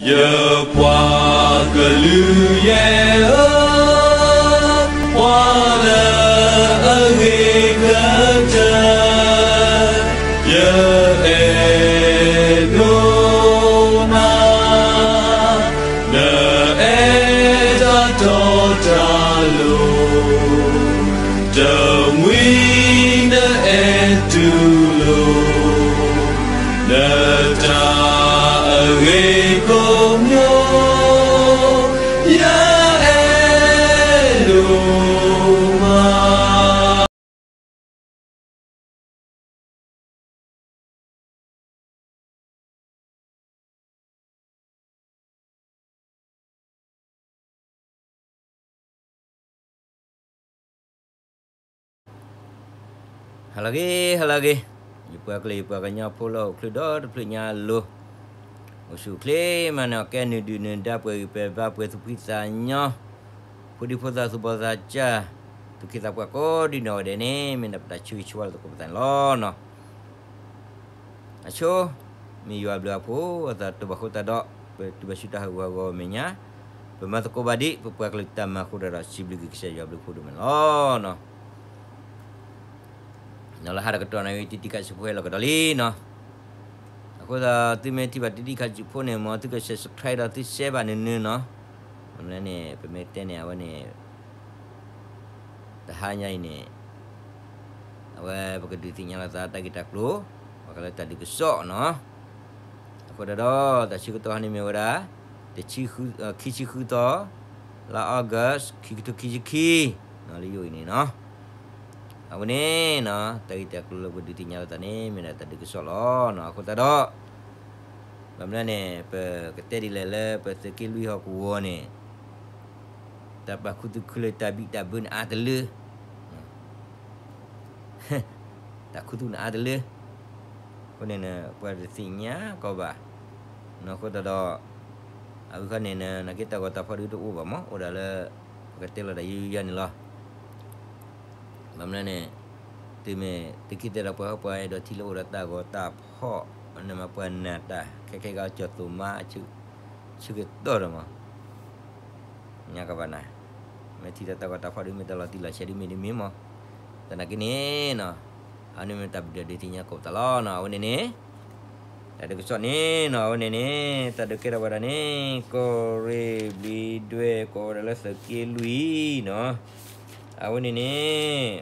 ယပှၤကလုာ်ယဲၢ်ဧၢ, ပှၤလၢအဂ့ၤကတၢၢ်, ယအဲၣ်ဒိးနၤ, နအဲၣ်တၢ်တီတၢ်လိၤ, တမှံၤနအဲၣ်တူၢ်လိာ် နတၢ်အဂ့ၤကိးမံၤ, ယအဲၣ်ဒိးမး. ဟါလၢအဂ့ၤ, ဟါလၢအဂ့ၤ, ယပှၤကလုာ်ယပှၤကညီဖိလၢအိၣ်ချုးဒီတဖျၢၣ်ညါအလိၤ, အိၣ်ဆူၣ်အိၣ်ချ့မးန့ၣ် အကဲနုာ်ဒုၣ်နုာ်ဒါ ပှဲၤဂံၢ်ပှဲၤဘါ ပှဲၤသူၣ်ဖှံသးညီ, ဖိဒံဖိသၣ်သူၣ်ဘီၣ်သးစၢ်, သူၣ်က့သးပှၢ်ကိးဒံနီၢ်ဂၤဒဲးန့ၣ် မ့ၢ်ဒၣ်ပတၢ်ဆၢဂ့ၤဆၢဝါလၢသကိးပသးန့ၣ်လီၤနီၤ. အဆိ, မ့ၢ်ယွၤဘျုးအဖှိၣ်အသးတဘၣ်ဃိသတးဒီး ပတုၤဘၣ်ဆူတၢ်ဟးဂူာ်ဟးဂီၤမဲာ်ညါ, ပမၤသကိးဘၣ်ဒံး ပပှၤကလုာ်တၢ်မၤအဃိဒီး စံးဘျုးက့ၤကစၢ်ယွၤဘျုးဖှိၣ်ဒိၣ်မးလီၤနီၤ. နီၤလၢဟါတကတီၢ်န့ၣ် တံတံခါဆူးဖိဟဲလီၤကဒီးလံနီၤ. အဃိသတး သုမ့ၢ်ထံၣ်ဘၣ်တံတံခါဆူးဖိန့ၣ် မ်သုက subscribe ဒီးသု share ဘၣ်နုၤနုၤနီၤ. အမ့ၢ်န့ၣ် ပမ့ၢ်တဲန့ၣ် အဝဲန့ၣ် တဟါညါအံၤန့ၣ် အဝဲပကဒုးသ့ၣ်ညါလိာ်သးတၢ်ဂ့ၢ်တၢ်ကျိၤ ဘၣ်ဃးလၢတၢ်ဒုးကစီၣ်နီၤ. အဃိသတးဒီး တၢ်ဆၢကတီၢ်ဟါန့ၣ်မ့ၢ်ဝဲဒၣ် တဆံ, ခံဆံဃုသီ, လါ August ခံကထိခံဆံခံ လၢယိၤအံၤန့ၣ်နီၤ. အဝဲန့ၣ်နီၤ တၢ်ဂ့ၢ်တၢ်ကျိၤလၢပကဒုးသ့ၣ်ညါလိာ်သးန့ၣ် မ့ၢ်ဒၣ်တၢ်ဒုးကစီၣ်လီၤနီၤ. အဃိသတးဒီး ဘၣ်မနုၤန့ၣ် ပကတဲဒ်လဲၣ်လၢပသုးက့လွံၢ်ဟီၣ်ကဝီၤန့ၣ် တၢ်ပာ်ခူသူၣ်ခုလၢတၢ်ဘံၣ်တၢ်ဘၢန့ၣ်အါတလၢ တၢ်ခူသူၣ်န့ၣ်အါတလၢ, အဃိန့ၣ် ပှၤတသ့ၣ်ညါကီးဘၣ်. အဃိသတးဒီး အဝဲခီန့ၣ် နာ်က့တၢ်ဂီၤတၢ်ဖီၣ်ဒုးတအိၣ်ဘၣ်မး အိၣ်ဒၣ်လၢ ပကတဲလီၤတၢ်ယုယုယါန့ၣ်လီၤ. ဘၣ်မနုၤန့ၣ် တုၤမ့ၢ်သုးက့သဲဒီးပှၤဟီၣ်ပှၤအဲၣ်ဒိးထံၣ်လၢအိၣ်ဒီးတၢ်ဂီၤတၢ်ဖီၣ် နမ့ၢ်ပှၤနာ်တၢ် ခဲခဲကီးကၠီၤသိၣ်မါ ဆၢကတီၢ်ဒီးမး ညါကဘၣ်နၤ, မ့ၢ်ထံၣ်ဒီးတၢ်ဂီၤတၢ်ဖီၣ်ဒုးမ့ၢ်တၢ်လီၤတံၢ်လီၤဆဲးဒုးမ့ၢ်ဒုးမ့ၢ်မး, သနာ်က့န့ၣ်နီၤ, အဝဲန့ၣ်မ့ၢ်တၢ်ဘျုးဒုးသ့ၣ်ညါကိးပသးလီၤနီၤ. အဝဲန့ၣ်န့ၣ် တၢ်ဒုးကစီၣ်န့ၣ်နီၤ အဝဲန့ၣ်န့ၣ် တၢ်ဒုးကဲထီၣ်ဝဲဒၣ်န့ၣ် ကီၢ်ရ့ၣ်ဘျံးဒွဲၣ် ကိးဝဲဒၣ်လၢသုးက့လွံၢ်နီၤ, အဝဲန့ၣ်န့ၣ်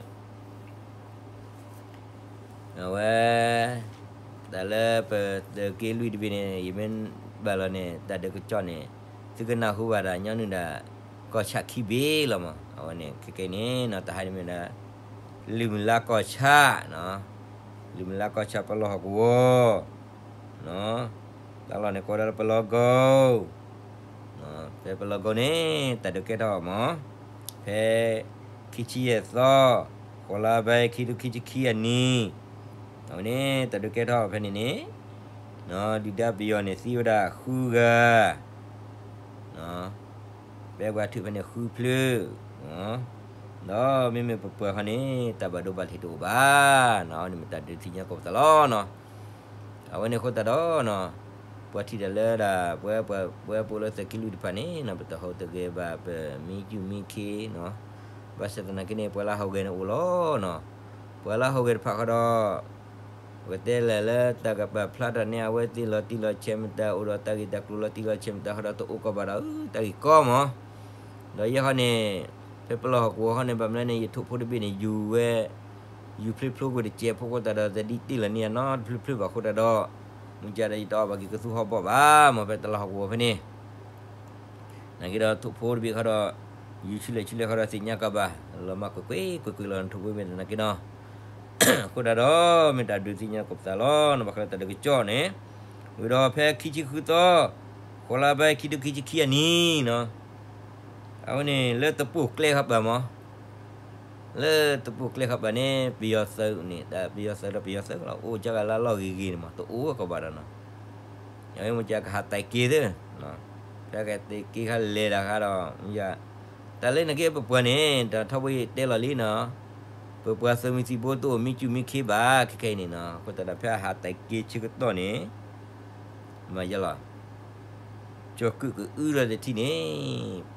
အဝဲ တၢ်လၢပသုးက့လွံၢ်တဘ့ၣ်န့ၣ် ယမ့ၢ်ဘၣ်လီၤန့ၣ် တၢ်ဒုးကစီၣ်န့ၣ် သုကနၢ်ဟူဘၣ်ဒၣ်ညီနုၢ်ဒၣ် ကီၢ်ဆၣ်ခံဘ့ၣ်လီၤမး. အဝဲန့ၣ် ခဲကဲအံၤန့ၣ်နီၤ တၢ်ဟါန့ၣ်မ့ၢ်ဒၣ် လုၢ်မုၢ်လါကီၢ်ဆၣ်နီၤ, လုၢ်မုၢ်လါကီၢ်ဆၣ်ပလီၢ်ဟီၣ်ကဝီၤ တၢ်လီၢ်န့ၣ်ကိးဝဲဒၣ်လၢပလီၢ်ကိၢ် ဖဲပလီၢ်ကိၢ်န့ၣ် တၢ်ဒုးကဲထီၣ်မး ဖဲ ခံဆံယဲၢ်သီ ဃိးလါဘဲ ခံကထိခံဆံခံအနံၣ်, အဝဲန့ၣ် တၢ်ဒုးကဲထီၣ်ဖဲန့ၣ်န့ၣ် ဒုၣ်ဒါပယီၤန့ၣ် သံဝဲဒၣ်ဃုဂၤ ပဲပှၤထုးဖဲန့ၣ်ဃုဖျၢၣ်, ဒီးမ့မ့ၢ်ပပှၤခီန့ၣ် တၢ်ဘၣ်ဒိဘၣ်ထံးတအိၣ်ဘၣ်နီၤ, အဝဲန့ၣ်မ့ၢ်တၢ်ဒုးသ့ၣ်ညါကိးပသးလီၤနီၤ. အဝဲန့ၣ်အဃိသတးဒီးနီၤ, ပှၤထံၣ်တၢ်လၢဒၣ် ပှၤ ပှၤပိာ်လၢသုးက့လွံၢ်တဖၣ်န့ၣ်နီၤ ပတဟူးတဂဲၤဘၣ် ပမံကၠူၣ်မံခ့နီၤ, ဘၣ်ဆၣ်သနာ်က့န့ၣ် ပှၤလၢဟူးဂဲၤန့ၣ်အိၣ်လီၤနီၤ, ပှၤလၢဟူးဂဲၤတဖၣ်ဃီဒီး ပကတဲလဲၣ်လၢတၢ်ကပာ်ဖျါထီၣ်န့ၢ်အဝဲသ့ၣ်လီၤတံၢ်လီၤဆဲးမတၤ အိၣ်ဒီးတၢ်ဂ့ၢ်တၢ်ကျိၤလီၤတံၢ်လီၤဆဲးမတၤဃီဒီးတအိၣ်ကီးဘၣ်ဒီး တၢ်ဂ့ၢ်ကီမး, ဒီးယဲၢ်ဃီန့ၣ် ဖဲပလီၢ်ဟီၣ်ကဝီၤဃီန့ၣ် ဘၣ်မနုၤန့ၣ် ယထိၣ်ဖိတဘ့ၣ်န့ၣ် ယူၤဝဲ ယူၤဖျိဖျိကွံာ်တစဲးဖိဃိသတးဒီး သဒံးတ့ၢ်လီၤန့ၢ်ယၤနီတဖျၢၣ်ဖျၢၣ်ဘၣ်ဃိသတးဒီး မ့ၢ်ကဒီးယတအီၣ်ဘၣ်က့ၤကသူဟီၣ်ဘီၣ်ဘၣ်မး ဖဲတလီၢ်ဟီၣ်ကဝီၤဖဲန့ၣ် နာ်က့ဒီးထိၣ်ဖိတဘ့ၣ်ခီဒီး ယူၤဆူလဲၣ်ဆူလဲၣ်ခီဒီး သ့ၣ်ညါကဘၣ် လီၤမၢ်ကွ့ၢ်ကွ့ၢ်ကွ့ၢ်ကွ့ၢ်လီၤ ထိၣ်ဖိမ့ၢ်သနာ်က့နီၤ, အဃိသတးဒီး မ့ၢ်တၢ်ဒုးသ့ၣ်ညါကိးပသးလီၤနီၤ ဘၣ်ဃးလၢတၢ်ဒုးကစီၣ်န့ၣ်, ဝံၤဒီးဖဲခံဆံဃုသီ ဃိးလါဘဲ ခံကထိခံဆံခံအနံၣ်နီၤ, အဝဲန့ၣ် လၢတပူၤကျဲခီပၤမး လၢတပူၤကျဲခီပၤန့ၣ် ပယီၤသုးန့ၣ် တၢ်ပယီၤသုးဒီးပယီၤသုးလီၤ အိၣ်ကၢ်ဂၤလၢလီၢ်ဂ့ၤဂ့ၤန့ၣ်မး တအိၣ်ဝဲကီးဘၣ်ဒီးနီၤ, အဝဲမ့ၢ်ကကဟးတဲာ်က့ၤသ့, ဖဲကတဲာ်က့ၤခါလဲၤတၢ်ခါဒီး မ့ၢ်ယၤ တၢ်လၢနက့ပပှၤန့ၣ် တၢ်ထီဘိယတဲလီၤလံနီၤ, ပပှၤသုးမုၢ်သံၣ်ဘိတအိၣ်မံကၠူၣ်မံခ့ဘၣ် ခဲခဲအံၤန့ၣ်နီၤ, အဃိသတးဒီးဖဲအဟးတဲာ်က့ၤဆၢကတီၢ်န့ၣ် မ့ၢ်ယၤလီၤ ဆ ကၠီၤကုာ်ကအုလီၤတထံၣ်န့ၣ်,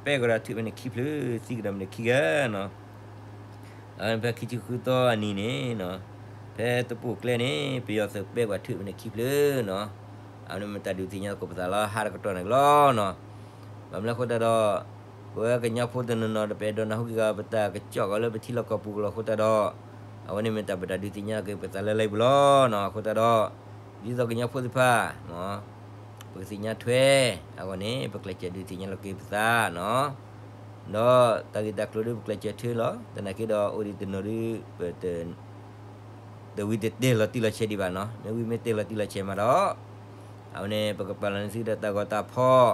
ပဲၢ်ကဒီးထုးဖဲန့ၣ်ခံဖျၢၣ်, သံကဒီးမ့ၢ်န့ၣ်ခံဂၤနီၤ. ဖဲခံဆံဃုသီအနံၤန့ၣ်, ဖဲတပိာ်ကျဲန့ၣ် ပယီၤသုးပဲၢ်ပှၤထုးဖဲန့ၣ်ခံဖျၢၣ်နီၤ. အဝဲန့ၣ်မ့ၢ်တၢ်ဒုးသ့ၣ်ညါသကိးပသးလီၤ ဟးတကတီၢ်န့ၣ်လီၤနီၤ. ဘၣ်မနုၤအဃိသတးဒီး ပဝဲကညီဖိတနီၤနီၤ တပအဲၣ်ဒိးနၢ်ဟူက့ၤဂီၤ ပတၢ်ကစီၣ်ဂီၤလၢပထံလီၢ်ကီၢ်ပူၤကလီၤအဃိသတးဒီး, အဝဲန့ၣ်မ့ၢ်တၢ်ပတၢ်ဒုးသ့ၣ်ညါက့ၤပသးလၢလံပူၤလီၤနီၤ. အဃိသတးဒီး ဒ်သိးကညီဖိသ့ၣ်တဖၣ် ပကသ့ၣ်ညါထွဲ အဂီၢ်န့ၣ် ပကျဲးစၢးဒုးသ့ၣ်ညါလီၤက့ၤပသးနီၤ. ဒီးတၢ်ဂ့ၢ်တၢ်ကျိၤဒုး ပကျဲးစၢးထွဲလီၤ. သနာ်က့ဒီး အိၣ်ဒံးတနီၤဒုး ပ တဝံၤတတဲာ်လီၤတံၢ်လီၤဆဲးဒံးဘၣ်နီၤ. မ့ၢ်ဝံၤမ့ၢ်တဲာ်လီၤတံၢ်လီၤဆဲးမးဒီး အဝဲန့ၣ် ပကပာ်လီၤန့ၢ်သုဒီးတၢ်ဂီၤတၢ်ဖီၣ်,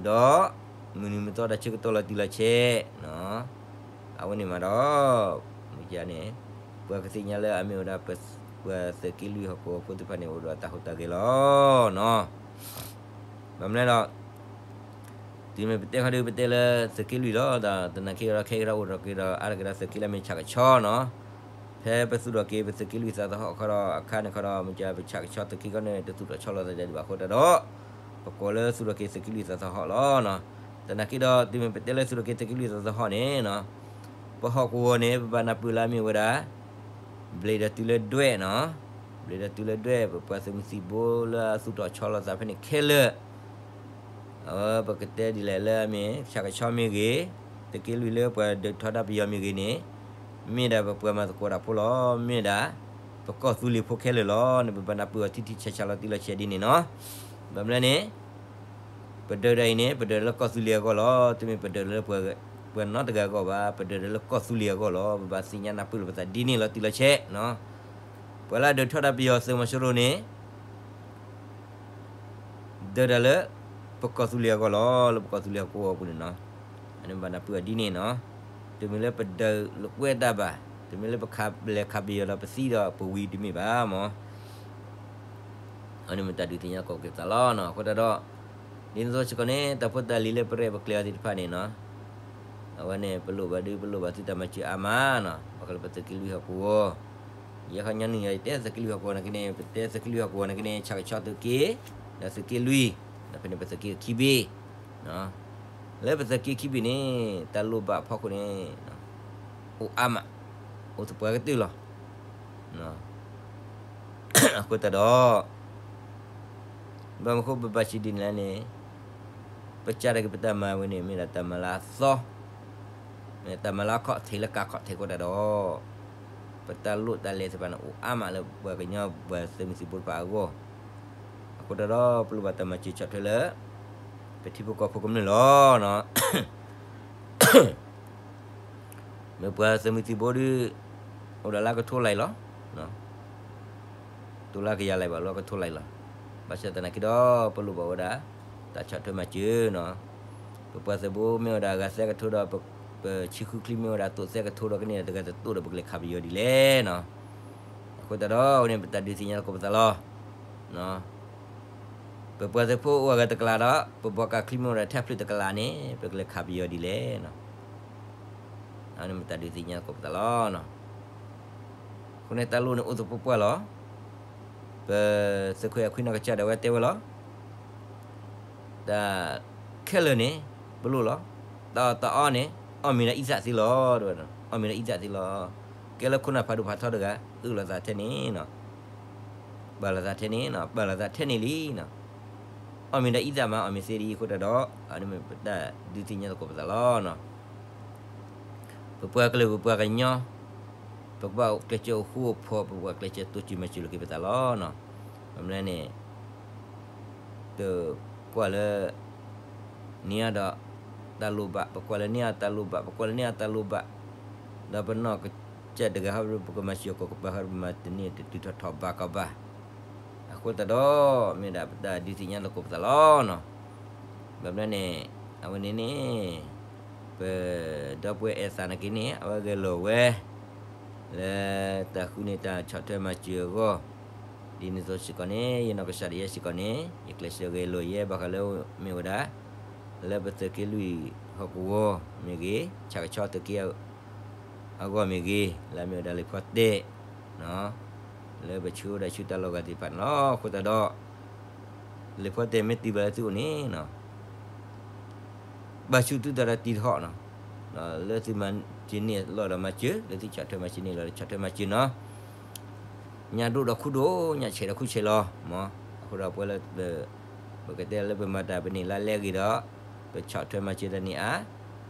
ဒီး မုၢ်နံၤမုၢ်သီတၢ်ဆၢကတီၢ်လီၤတံၢ်လီၤဆဲးနီၤ. အဝဲန့ၣ်မးဒီး မုၢ်ကန့ၣ် ပှၤကသ့ၣ်ညါလၢအမ့ၢ်ဝဲဒၣ် ပှၤသုးက့လွံၢ်ဟီၣ်ကဝီၤဖိသ့ၣ်တဖၣ်န့ၣ် အိၣ်ဒီးတၢ်ဟူးတၢ်ဂဲၤလီၤနီၤ. ဘၣ်မနုၤဒီး တုၤမ့ၢ်ပတဲခီဒုး ပတဲလၢသုးက့လွံၢ်လီၤ. ဒီးသနာ်က့ဒီး ခဲကဒီးအိၣ်ထီၣ်က့ၤဒီး အါတက့ၤဒီးသုးက့လၢအမ့ၢ်ဆၣ်ကဆီနီၤ. ဖဲပသူၣ်ထီၣ်က့ၤပသုးက့လွံၢ်သးသဟီၣ်ခီဒီး အခါန့ၣ်ခီဒီး မ့ၢ်ကပဆၣ်ကဆီသုးက့ခီန့ၣ် တသူၣ်ထီၣ်ဆီလီၤသးဒံးဘၣ်အဃိသတးဒီး ပကိးလၢသူၣ်ထီၣ်က့ၤသုးက့လွံၢ်သးသဟီၣ်လီၤနီၤ. သနာ်က့ဒီး တုၤမ့ၢ်ပတဲလၢသူၣ်ထီၣ်က့ၤသုးက့လွံၢ်သးသဟီၣ်န့ၣ်နီၤ ပဟီၣ်ကဝီၤန့ၣ် ပဘၣ်နၢ်ပၢၢ်လၢအမ့ၢ်ဝဲဒၣ် ဘျံးဒီးတုၤလၢဒွဲၣ်နီၤ. ဘျံးဒီးတုၤလၢဒွဲၣ် ပပှၤသုးမုၢ်သံၣ်ဘိလၢအသူၣ်ထီၣ်ဆီလီၤသးဖဲန့ၣ်ခဲလၢာ် အဝဲပကတဲဒ်လဲၣ်လၢအမ့ၢ် ဆၣ်ကဆီမ့ၢ်ဂ့ၤ, သုးက့လွံၢ်လၢပှၤဒုးထီဒါပယီၤမ့ၢ်ဂ့ၤန့ၣ် မ့ၢ်ဒၣ်ပပှၤမၤသကိးတၢ်ဖိလီၤ. မ့ၢ်ဒၣ် ပကီၢ်သူလ့ၤဖိခဲလၢာ်လီၤ. န့ၣ်ပဘၣ်နၢ်ပၢၢ်အီၤထံထံဆးဆးလီၤတံၢ်လီၤဆဲးဒ်န့ၣ်နီၤ. ဘၣ်မနုၤလဲၣ်န့ၣ် ပဒုးဒၣ်အံၤန့ၣ် ပဒုးလၢကီၢ်သူလ့ၤအဂီၢ်လီၤ. တမ့ၢ်ပဒုးလၢပှၤနီတဂၤအဂီၢ်ဘၣ်. ပဒုးဒၣ်လၢကီၢ်သူလ့ၤအဂီၢ်လီၤ. ပဘၣ်သ့ၣ်ညါနၢ်ပၢၢ်လိာ်ပသးဒ်န့ၣ်လီၤတံၢ်လီၤဆဲးနီၤ. ပှၤလၢအဒုးထီဒါပယီၤသုးမီၤစိရိၤန့ၣ် ဒုးတၢ်လၢ ပကီၢ်သူလ့ၤအဂီၢ်လီၤ. လၢပကီၢ်သူလ့ၤဟီၣ်ကဝီၤအပူၤန့ၣ်နီၤ. အန့ၣ်ဘၣ်နၢ်ပၢၢ်အီၤဒ်န့ၣ်နီၤ. တမ့ၢ်လၢပဒုးလိာ်ကွဲတၢ်ဘၣ်. တမ့ၢ်လၢပခးလဲၤခးပယီၤဒီးပသံဒီးပဝံၤတမ့ၢ်ဘၣ်မၢ်. အန့ၣ်မ့ၢ်တၢ်ဒုးသ့ၣ်ညါသကိးက့ၤပသးလီၤနီၤ. အဃိသတးဒီး ဒ်န့ၣ်အသိးစ့ၢ်ကီးန့ၣ် တၢ်ဖိတၢ်လံၤလၢပရဲၣ်ပကျဲၤအီၤသ့ၣ်တဖၣ်န့ၣ်နီၤ အဝဲန့ၣ် ပလိၣ်ဘၣ်ဒုး ပလိၣ်ဘၣ်သုတၢ်မၤစၢၤအါမးနီၤ. ဘၣ်ဃးလၢပသုးက့လွံၢ်ဟီၣ်ကဝီၤ ယဲခီညီနုၢ်ယၤ ယတဲသုးက့လွံၢ်ဟီၣ်ကဝီၤနာ်က့န့ၣ် ပတဲသုးက့လွံၢ်ဟီၣ်ကဝီၤနာ်က့န့ၣ် ဆၣ်ကဆီသုးက့, ဒီးသုးက့လွံၢ်, ဒီးဖဲန့ၣ်ပသုးက့ခံဘ့ၣ်, လၢပသုးက့ခံဘ့ၣ်န့ၣ် တၢ်လိၣ်ဘၣ်အဖီခိၣ်န့ၣ် အိၣ်အါမး, အိၣ်သပှၢ်ကတၢၢ်လီၤ. အဃိသတးဒီး ဘၣ်မနုၤအဃိပဘၣ်စံးဒ်န့ၣ်လဲၣ်န့ၣ်, ပကးတၢ်က့ၤပတၢ်မၤဝဲန့ၣ် မ့ၢ်ဒၣ်တၢ်မၤလၢအသီ, မ့ၢ်တၢ်မၤလၢအခီၣ်ထံးလၢကးခီၣ်ထံးအဃိသတးဒီး, ပတၢ်လိၣ်တၢ်လဲၤသ့ၣ်တဖၣ်န့ၣ် အိၣ်အါမးလၢပှၤကညီပှၤသုးမုၢ်သံၣ်ဘိတဖၣ်အဂီၢ်, အဃိသတးဒီး ပလိၣ်ဘၣ်တၢ်မၤစၢၤဆီၣ်ထွဲလၢ ပထံဖိကီၢ်ဖိကမျၢၢ်လီၤ. မ့ၢ်ပှၤသုးမုၢ်သံၣ်ဘိဒုး အိၣ်ဒီးလၢကထိလံလီၤ. တိလၢကယၤလံဘၣ်လၢကထိလံလီၤ. ဘၣ်ဆၣ်သနာ်က့ဒီး ပလိၣ်ဘၣ်ဝဲဒၣ် တၢ်ဆီၣ်ထွဲမၤစၢၤနီၤ. ပပှၤသုးဘိမ့ၢ်ဝဲဒၣ်အဂၤသၢကထိဒီး ပဆံဃုချံမ့ၢ်ဝဲဒၣ်သိးသၢကထိဒီးကန့ၢ်တဂၤတသိးဒီး ပကလဲၤခးပယီၤဒ်လဲၣ်နီၤ. အဃိသတးဒီး အဝဲန့ၣ်ပတၢ်ဒုးသ့ၣ်ညါသကိးပသးလီၤ. ပပှၤသုးဖိအိၣ်အဂၤတကလးဒီး ပဘီကးချံမ့ၢ်ဝဲဒၣ်ထဲဖျၢၣ်တကလးန့ၣ် ပကလဲၤခးပယီၤဒ်လဲၣ်နီၤ. အဝဲန့ၣ်မ့ၢ်တၢ်ဒုးသ့ၣ်ညါသကိးပသးလီၤ. အဃိန့ၣ်တၢ်လိၣ်န့ၣ်အိၣ်သပှၢ်ပှၢ်လီၤ. ပသုးခွဲးအခွံနီၢ်ကစၢ်ဒၣ်ဝဲတဲဝဲလီၤ. တၢ်ခဲလၢာ်န့ၣ် ပလိၣ်လီၤ. တၢ်အီၣ်တၢ်အီန့ၣ် အီၣ်မ့ၤဒီးအံသၣ်သ့လီၤ. အီၣ်မ့ၤဒီးအံသၣ်သ့လီၤ. ကဲလၢခိၣ်နၢ်ဖးဒိၣ်ဖးထီတဂၤ အၢၣ်လီၤသးထဲန့ၣ်နီၤ. ပာ်လီၤသးထဲန့ၣ်နီၤ, ပာ်လီၤသးထဲန့ၣ်လံနီၤ. အီၣ်မ့ၤဒီးအံသၣ်မး အီၣ်မ့ၤသ့ဒ်အံၤအဃိသတးဒီး အန့ၣ်မ့ၢ်ပတၢ်ဒုးသ့ၣ်ညါသကိးပသးလီၤနီၤ. ပပှၤကလုာ်ပပှၤကညီ ပကဘၣ်ကျဲးစၢးအိၣ်ဃူအိၣ်ဖိး ပပှၤကျဲးစၢးတိစၢၤမၤစၢၤလိာ်က့ၤပသးလီၤနီၤ. မ့ၢ်မနုၤလဲၣ်န့ၣ် ပကွၢ်လၢ န့ၢ်အီၤဒီးတၢ်လိၣ်ဘၣ်, ပကွၢ်လၢန့ၢ်အီၤတၢ်လိၣ်ဘၣ်, ပကွၢ်လၢန့ၢ်အီၤတၢ်လိၣ်ဘၣ်, ဒီးပနီၢ်ကစၢ်တဂၤဟီဒီး ပကမၤစၢၤကီၢ်ကပၤဟီဒီး ပမၤတန့ၢ်တတုၤထီၣ်ထီၣ်ဘၣ်ကီဘၣ်. အဃိသတးဒီး မ့ၢ်ဒၣ်ပတၢ်ဒုးသ့ၣ်ညါသကိးပသးလီၤနီၤ. ဘၣ်မနုၤလဲၣ်န့ၣ် အဝဲန့ၣ်န့ၣ် ပဒီပုၢ်ဝဲၢ်အဲၣ်သးနာ်က့န့ၣ် အဝဲဂဲၤလိာ်ဝဲ လၢတၢ်ဃုန့ၢ်တၢ်ဆီၣ်ထွဲမၤစၢၤအဂီၢ်, ဒ်န့ၣ်အသိးစ့ၢ်ကီးန့ၣ် ယနီၢ်ကစၢ်ဒၣ်ယဲစ့ၢ်ကီးန့ၣ် ယကျဲးစၢးဂဲၤလိာ်ယဲ ဘၣ်ဃးလၢမ့ၢ်ဝဲဒၣ် လၢပသုးက့လွံၢ်ဟီၣ်ကဝီၤမ့ၢ်ဂ့ၤ, ဆၣ်ကဆီသုးက့ အဂီၢ်မ့ၢ်ဂ့ၤ, လၢအမ့ၢ်ဝဲဒၣ်လံာ်ဖီတဲာ် လၢပဆှၢဝဲဒၣ်ဆူတၢ်လီၢ်ဂၤသ့ၣ်တဖၣ်န့ၣ်လီၤ. အဃိသတးဒီး လံာ်ဖီတဲာ်မ့ၢ်တုၤဘၣ်လၢသုအိၣ်န့ၣ် ဘၣ်ဆူသုတၢ်ဒီးတံၤတဟီၣ်နီၤ, လၢသုမၤစၢၤန့ၢ်လီၢ်ဒီးမၤစၢၤ, လၢသုဆီၣ်ထွဲမၤစၢၤန့ၢ်လီၢ်ဒီးဆီၣ်ထွဲမၤစၢၤနီၤ, ညၣ်ဒိၣ်ဒီးခူဒိၣ်, ညၣ်ဆဲးဒီးခူဆဲးလီၤမး, အဃိဒီးပဝဲလၢ ပကတဲလၢပမၤတၢ်ပန့ၢ်လါလဲအဂ့ၤဒီး, ပဆီၣ်ထွဲမၤစၢၤတၢ်န့ၢ်အါ,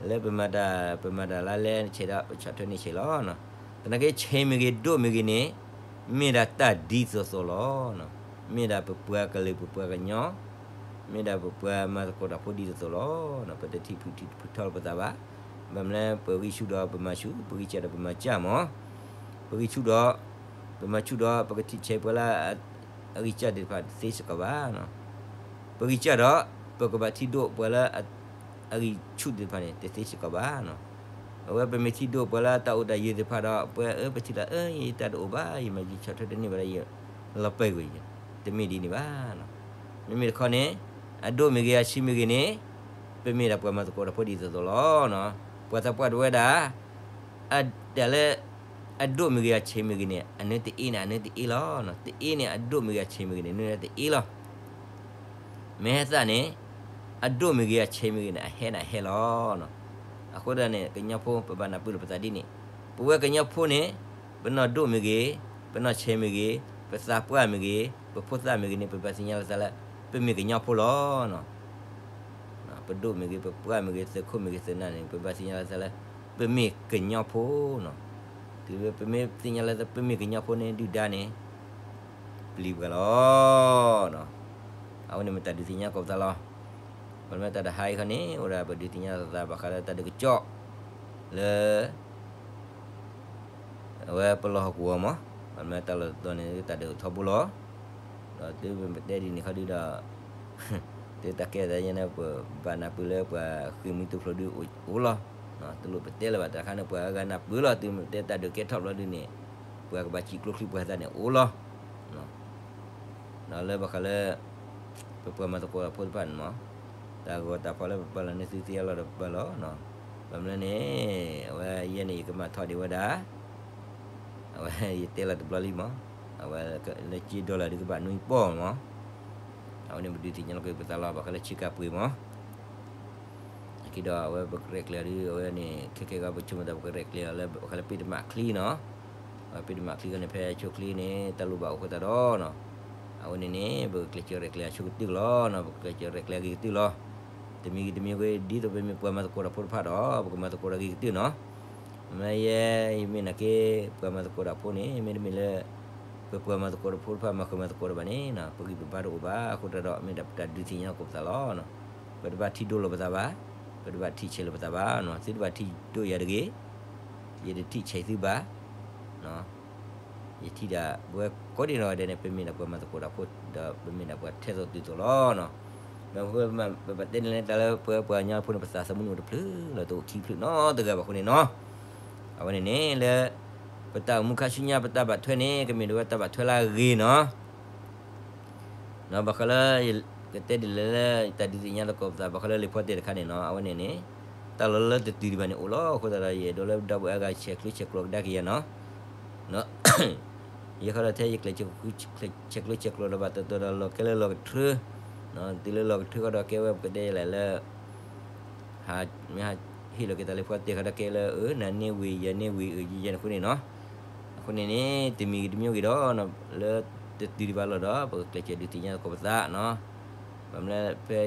လၢပမၤတၢ် ပမၤတၢ်လါလဲဆဲးဒီး ပဆီၣ်ထွဲန့ၢ်ဆဲးလီၤ. သနာ်က့ဆဲးမ့ၢ်ဂ့ၤ ဒိၣ်မ့ၢ်ဂ့ၤန့ၣ်, မ့ၢ်ဒၣ်တၢ်ဒ်သိးသိးလီၤ. မ့ၢ်ဒၣ်ပပှၤကလုာ်ပပှၤကညီ, မ့ၢ်ဒၣ်ပပှၤမၤသကိးတၢ်ဖိဒ်သိးသိးလီၤ. ပတထံၣ်ဖုၣ်ထံၣ်ဖုၣ်ထီၣ်လၢပသးဘၣ်. ဘၣ်မနုၤလၢပဂံၢ်ဆူၣ်ဒီးပမၤဆူၣ်, ပဂံၢ်စၢ်ဒီးပမၤစၢ်မး, ပဂံၢ်ဆူၣ်ဒီး ပမၤဆူၣ်ဒီး ပကထံၣ်ဆဲးပှၤလၢ အဂံၢ်စၢ်သ့ၣ်တဖၣ်တသ့စ့ၢ်ကီးဘၣ်. ပဂံၢ်စၢ်ဒီး ပကဘၣ်ထံၣ်ဒိၣ်ပှၤလၢ အဂံၢ်ဆူၣ်သ့ၣ်တဖၣ်န့ၣ် တသ့စ့ၢ်ကီးဘၣ်. အဝဲပမ့ၢ်ထံၣ်ဒိၣ်ပှၤလၢတၢ်အိၣ်တၢ်ယၢၤသ့ၣ်တဖၣ်ဒီး ပှၤအၢပထံၣ်လၢ အၢ ယတၢ်တအိၣ်ဘၣ် ယမၤယဆီၣ်ထွဲတန့ၢ်ဘၣ်ဒီး ယလီၤပှီၢ်ကွံာ်, တမ့ၢ်ဒ်န့ၣ်ဘၣ်. မ့မ့ၢ်တခီန့ၣ် အဒိၣ်မ့ၢ်ဂ့ၤ အဆံးမ့ၢ်ဂ့ၤန့ၣ်, ပမ့ၢ်ဒၣ်ပှၤမၤသကိးတၢ်ဖိဒ်သိးသိးလီၤ. ပှၤသးပှၢ်တဝဲဒၣ် အတၢ်လၢ အဒိၣ်မ့ၢ်ဂ့ၤ အဆံးမ့ၢ်ဂ့ၤန့ၣ် အနၢတအ့န့ၣ် အနၢတအ့လီၤ. တအ့န့ၣ် အဒိၣ်မ့ၢ်ဂ့ၤအဆံးမ့ၢ်ဂ့ၤန့ၣ် နၢတအ့လီၤ. မ့ၢ်ဟဲသၣ်န့ၣ် အဒိၣ်မ့ၢ်ဂ့ၤ အဆံးမ့ၢ်ဂ့ၤန့ၣ် အဟဲန့ၣ်အဟဲလီၤ. အဃိသတးန့ၣ် ကညီဖိပဘၣ်နၢ်ပၢၢ်လိာ်ပသးဒ်န့ၣ်, ပဝဲကညီဖိန့ၣ် ပနီၢ်ဒိၣ်မ့ၢ်ဂ့ၤ, ပနီၢ်ဆံးမ့ၢ်ဂ့ၤ, ပသးပှၢ်မ့ၢ်ဂ့ၤ, ပဖိသၣ်မ့ၢ်ဂ့ၤန့ၣ် ပဘၣ်သ့ၣ်ညါလီၤသးလၢ ပမ့ၢ်ကညီဖိလီၤ. ပဒိၣ်မ့ၢ်ဂ့ၤ ပပှၢ်မ့ၢ်ဂ့ၤ သုးခိၣ်မ့ၢ်ဂ့ၤ သုးနၢ်န့ၣ် ပဘၣ်သ့ၣ်ညါလီၤသးလၢ ပမ့ၢ်ကညီဖိနီၤ. တုၤပမ့ၢ်သ့ၣ်ညါလၢပမ့ၢ်ကညီဖိန့ၣ် ဒုၣ်ဒါန့ၣ် ပျံၤပှၤလီၤ. အဝဲန့ၣ်မ့ၢ်တၢ်ဒုးသ့ၣ်ညါသကိးပသးလီၤ. ပမ့ၢ်တၢ်တဟါအံၤခီန့ၣ် အိၣ်ဒၣ်ပဒုးသ့ၣ်ညါသးဘၣ်ဃးလၢတၢ်ဒုးကစီၣ် လၢ အဝဲပလီၢ်ဟီၣ်ကဝီၤမး, ပမ့ၢ်တၢ်လီၢ်တတီၤန့ၣ် တၢ်ဒုးထီဘိလီၤ. ဒီးတုၤပတဲဒ်န့ၣ်ခီဒုဒီး တုၤတၢ်ကဲသးယဲန့ၣ် ပဘၣ်နၢ်ပၢၢ်လၢပှၤဃ့ၢ်မှံသုးဖျိးဒုအိၣ်လီၤ. တလိၣ်ပတဲလၢၤဘၣ် တၢ်ခါန့ၣ် ပှၤအဂၤနၢ်ပၢၢ်လီၤ. တုၤမ့ၢ်တဲတၢ်ဒုးကဲထီၣ်ဘျီဒုန့ၣ် ပှၤကဘၣ်စံးကျိချံပှၤသးန့ၣ်အိၣ်လီၤ. ဒီးလၢဘၣ်ဃးလၢ ပပှၤမၤသကိးတၢ်ဖိတဖၣ်န့ၣ်မး, တၢ်ဂီၤတၢ်ဖီလၢပပာ်လီၤန့ၢ်သုသ့အလီၢ်ဒီးပပာ်လီၤ. ဘၣ်မနုၤလဲၣ်န့ၣ် အဝဲယဲန့ၣ် ယကမၤထီၣ်ဒံးဝဲဒၣ် အဝဲယတဲလီၤတဘျီလံမး, အဝဲလၢက့ dollar ဒုးကဘၣ်နွံပီၢ်မး, အဝဲန့ၣ်ပဒုးသ့ၣ်ညါလီၤက့ၤပသးလီၤ ဘၣ်ဃးလၢဆ့ကၤပှ့ၤမး. အခံဒီးအဝဲပကရဲၣ်ကျဲၤအီၤဒုး အဝဲန့ၣ် ခဲကဲကီးပဆိကမိၣ်သး ပကရဲၣ်ကျဲၤအီၤလၢဘၣ်ဃးလၢပ့ၢ်တမးချံနီၤ, အဝဲပ့ၢ်တမးချံခီန့ၣ် ဖဲဆိချံန့ၣ် တၢ်လိၣ်ဘၣ်အိၣ်အဃိသတးဒီးနီၤ, အဝဲန့ၣ်န့ၣ် ပကကျဲးစၢးရဲၣ်ကျဲၤအဆိကတၢၢ်လီၤနီၤ, ပကကျဲးစၢးရဲၣ်ကျဲၤအဂ့ၤကတၢၢ်လီၤ. တမံၤဂ့ၤတမံၤဂ့ၤ ဒ်သိးပမ့ၢ်ပှၤမၤသကိးတၢ်ဖိတဖၣ်ဒီး ပကမၤသကိးတၢ်ဂ့ၤကတၢၢ်နီၤ. မ့ၢ်ယဲယမ့ၢ်နာ်က့ ပှၤမၤသကိးတၢ်ဖိန့ၣ် မ့တမ့ၢ်လၢ ပပှၤမၤသကိးတၢ်ဖိတဖၣ် မၤဃုာ်မၤသကိးတၢ်ဘၣ်န့ၣ် ပဂံၢ်ပဘါတအိၣ်ဘၣ်. အဃိသတးဒီး မ့ၢ်ဒၣ်ပတၢ်ဒုးသ့ၣ်ညါသကိးပသးလီၤ. ပတဘၣ်ထံၣ်ဒိၣ်လိာ်ပသးဘၣ်, ပတဘၣ်ထံၣ်ဆဲးလိာ်ပသးဘၣ်. သုတဘၣ်ထံၣ်ဒိၣ်ယၤတဂ့ၤ, ယတထံၣ်ဆဲးသုဘၣ်. ယထံၣ်ဒၣ်ပဝဲကိးဒံနီၢ်ဂၤဒဲးန့ၣ် ပမ့ၢ်ဒၣ်ပှၤမၤသကိးတၢ်ဖိ ဒီးပမ့ၢ်ဒၣ်ပှၤထဲသိးတုၤသိးလီၤ. ဒီးပဘၣ်တဲန့ၣ်လၢတၢ်လၢပဝဲပှၤကညီဖိန့ၣ် ပသးသမူန့ၣ်အိၣ်တဖျၢၣ်လီၤ, တအိၣ်ခံဖျၢၣ်နီတဂၤဘၣ်အဃိန့ၣ်နီၤ. အဝဲန့ၣ်န့ၣ်လၢ ပတၢ်အိၣ်မူခါဆူညါ ပတၢ်ဘၣ်ထွဲန့ၣ် ကမ့ၢ်ဒၣ်ဝဲတၢ်ဘၣ်ထွဲလၢအဂ့ၤနီၤ. ဘၣ်ဃးလၢ ကတဲဒ်လဲၣ်လၢ တၢ်ဒုးသ့ၣ်ညါသကိးပသး ဘၣ်ဃးလၢလံာ်ဖီတဲတခါန့ၣ်နီၤ, အဝဲန့ၣ်န့ၣ် တၢ်လီၢ်လၢတတုၤဒံးဘၣ်န့ၣ်အိၣ်လီၤ. အဃိသတးဒီး ယအဲၣ်ဒိးလၢပဒီပုၢ်ဝဲၢ်အဂၤ ဆဲးကျၢဆဲးကျိးကဒါက့ၤယၤနီၤ. ယဃီဒီးထဲယကျဲး ဆဲးကျၢဆဲးကျိးတဘၣ်တတီၤဒီး လီၤကဲလၢလီၢ်ကထၢ, တုၤလၢလီၢ်ကထၢဃီဒီး ကဲဝဲပကတဲယလဲၣ်လၢ ဟး မ့ၢ်ဟးဟ့ၣ်လီၤက့ၤတၢ်လံာ်ဖီတဲဃီဒီး ကဲလၢ အၢ နၤန့ၢ်ဝံၤ ယၤန့ၢ်ဝံၤ အၢယယဲန့ၣ်အဃိန့ၣ်နီၤ. အဃိန့ၣ်န့ၣ် တမံၤဂ့ၤတမံၤဂ့ၤဒီး လၢတတုၤဒံးဘၣ်လီၢ်ဒီး ပကကျဲးစၢးဒုးသ့ၣ်ညါသကိးပသးနီၤ. ဘၣ်မနုၤလၢ ဖဲ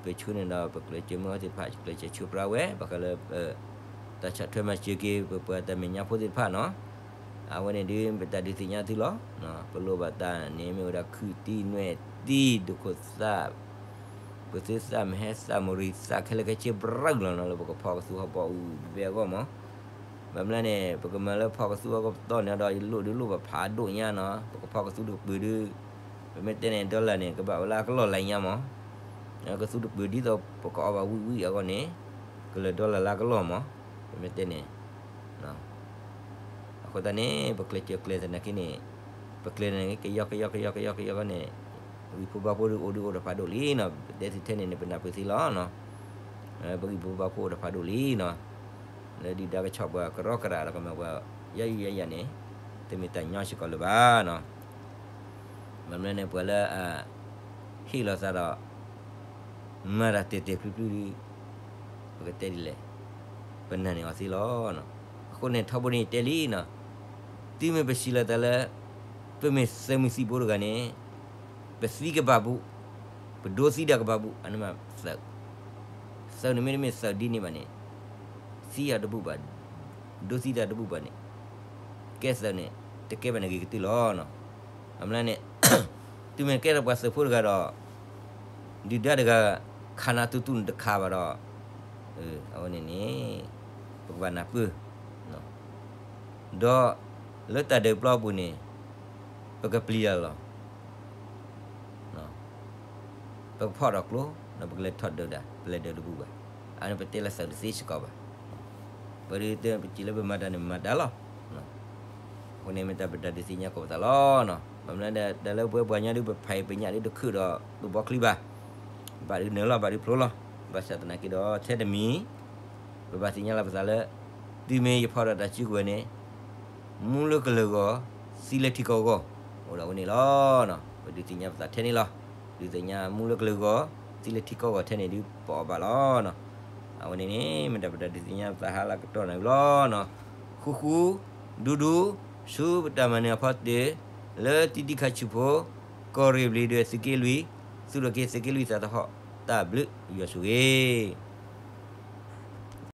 ပဆူန့ၣ်ဒီး ပကျဲးစၢးမ့ၢ်အီၤသ့ၣ်တဖၣ် ကျဲးစၢးဆှၢပြၢဝဲ ဘၣ်ဃးလၢ တၢ်ဆီၣ်ထွဲမၤစၢၤက့ၤ ပပှၤတၢ်မဲာ်ညါဖိသ့ၣ်တဖၣ်နီၤ. အဝဲန့ၣ်ဒုး ပတၢ်ဒုးသ့ၣ်ညါသုလီၤ. ပလိၣ်ဘၣ်တၢ်န့ၣ် မ့ၢ်ဝဲဒၣ်ခုၣ်သံၣ်နွဲၣ်သံၣ် ဒိၣ်ခိၣ်သၣ် ပသုးသၣ်မဟဲသၣ်မရံသၣ်ခဲလၢာ်ခဲဆ့ဘြၣ်လီၤနီၤ လၢပကဖီၣ်ကသူဟီၣ်ကဝီၤအူၣ်တဘဲအဂီၢ်မး. ဘၣ်မနုၤလဲၣ်န့ၣ် ပကမၤလၢဖီၣ်ကသူဟီၣ်ကဝီၤပတီၢ်န့ၣ်ဒီး ယလိၣ်ဒုးလိၣ်ဘၣ်ဖးဒိၣ်ညါနီၤ ပကဖီၣ်ကသူတကပၤဒုး ပမ့ၢ်တဲန့ၣ် dollar န့ၣ် ကဘၣ်ဝဲလၢအကလီၢ်လၢညါမး. ကသူတကပၤဒ်သိးပကအီၣ်ဘၣ်ဝံၣ်ဝံၣ်အဂီၢ်န့ၣ် ကလၢာ် dollar လၢအကလီၢ်မး ပမ့ၢ်တဲန့ၣ် အဃိသတးန့ၣ် ပကျဲးစၢးကျဲးသနာ်က့န့ၣ် ပကျဲးန့ၣ် ကယီကယီကယီကယီကယီန့ၣ် ပဂံၢ်ဖိဘါဖိဒုးအိၣ်ဒုးအိၣ်ဒီးဖးဒိၣ်လံနီၤ ပတဲသုထဲန့ၣ်န့ၣ် ပနၢ်ပၢၢ်သ့လီၤ. ပဂံၢ်ဖိဘါဖိအိၣ်ဒီးဖးဒိၣ်လံနီၤ လၢဒုၣ်ဒါကဆီၣ်ပှၤကရီကရးဒီးကမၤပှၤ ယၤယၤယၤန့ၣ် တမ့ၢ်တၢ်ညီစ့ၢ်ကီးလၢၤဘၣ်နီၤ. ဘၣ်မနုၤန့ၣ် ပှၤလၢအ ဟ့ၣ်လီၤသးဒီး မၤတၢ်တဲာ်တဲာ်ဖျုးဖျုးဒုး ပကတဲဒ်လဲၣ်, ပနာ်န့ၢ်အီၤသ့လီၤ. အဃိန့ၣ် ထီဘိန့ၣ်ယတဲလံနီၤ, တုၤမ့ၢ်ပစံးလီၤသးလၢ ပမ့ၢ်သုးမုၢ်သံၣ်ဘိတဂၤန့ၣ် ပသံကဘၣ်ဘူး, ပဒိသံတၢ်ကဘၣ်ဘူး, အန့ၣ်မးသုး, သုးန့ၣ်မ့တမ့ၢ်သုးဒ်န့ၣ်ဘၣ်န့ၣ် သံအီၤတဘူးဘၣ်, ဒိသံတၢ်တဘူးဘၣ်န့ၣ် ကဲသုးန့ၣ် တကဲဘၣ်န့ၣ်ဂ့ၤကတၢၢ်လီၤ. အမ့ၢ်န့ၣ် တုၤမ့ၢ်ကဲထီၣ်ပှၤသုးဖိတဂၤဒီး ဒုၣ်ဒါတဂၤ ခးနၤတူၢ်တူၢ်န့ၣ်တခးဘၣ်ဒီး အဝဲန့ၣ်န့ၣ် ပကဘၣ်နၢ်ပၢၢ်, ဒီးလၢတၢ်ဒုးပျီပူၤန့ၣ် ပကပျံၤတၢ်လီၤ. ပကဖီၣ်ဒီးကျိ ဒီးပကလဲၤထီၣ်ဒုးတၢ် ပလဲၤဒုးတဘူးဘၣ်. အန့ၣ်ပတဲလၢသုးတသ့စ့ၢ်ကီးဘၣ်. ပဒုးတဲပစံးလၢပမၤတၢ်န့ၣ်မၤတၢ်လီၤ. အဃိန့ၣ်မ့ၢ်တၢ်ပတၢ်ဒုးသ့ၣ်ညါကိးပသးလီၤ. ဘၣ်မနုၤဒီး တၢ်လၢပဝဲပှၤကညီဒုး ပဖးအံၤပညၣ်ဒုးတခုၣ်ဒီး တဘီချံဘၣ်, ဘၣ်ဒုးနၢၤလီၤ ဘၣ်ဒုးဖျိလီၤ. ဘၣ်ဆၣ်သနာ်က့ဒီး ထဲတမံၤ ပဘၣ်သ့ၣ်ညါလီၤပသးလၢ တုၤမ့ၢ်ယဖီၣ်ဒီးတၢ်စုကဝဲၤန့ၣ် မူလၢကလၢၤဂီၢ် သံလၢထံကီၢ်အဂီၢ် အိၣ်ဒီးအဝဲန့ၣ်လီၤ. ပဒုးသ့ၣ်ညါပသးထဲန့ၣ်လီၤ. ဒုးသ့ၣ်ညါမူလၢကလၢၤဂီၢ် သံလၢထံကီၢ်အဂီၢ်ထဲန့ၣ်ဒုး ပအီၣ်ဘၣ်လီၤ. အဝဲန့ၣ်န့ၣ် မ့ၢ်တၢ်ပတၢ်ဒုးသ့ၣ်ညါပသးဟါလၢကတီၢ်နၤဝံၤလီၤ. ဃူဃူ ဒူဒူ ဆူပတၢ်မၤနၢၤအဖီတၢၢ် လၢတံတံခါဆူၣ်ဖိ ကီၢ်ရ့ၣ်ဘျံးဒွဲၣ်သုးက့လွံၢ် သူၣ်ထီၣ်က့ၤသုးက့လွံၢ်သးသဟီၣ် တၢ်ဘျုးယွၤဆိၣ်ဂ့ၤ